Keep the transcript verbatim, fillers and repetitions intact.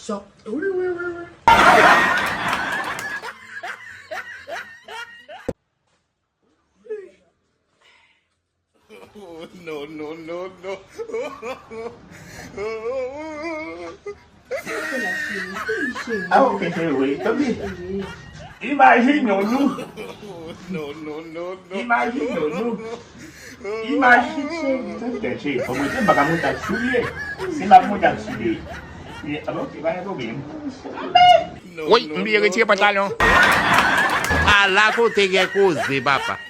Wi, wi, wi, wi. No, no, no, no. Ah, ok, cheri, wi. Tanpri. Imajine w, nou. No, no, no, no. Imajine w, nou. Imajine w, cheri. Tanpri, cheri. Fò mwen di, m pa ka monte ak soulye. Si m ap monte ak soulye. Ah, ok, pa gen pwoblèm. Woy, m bliye retire pantalon. Ala kote gen koze, papa.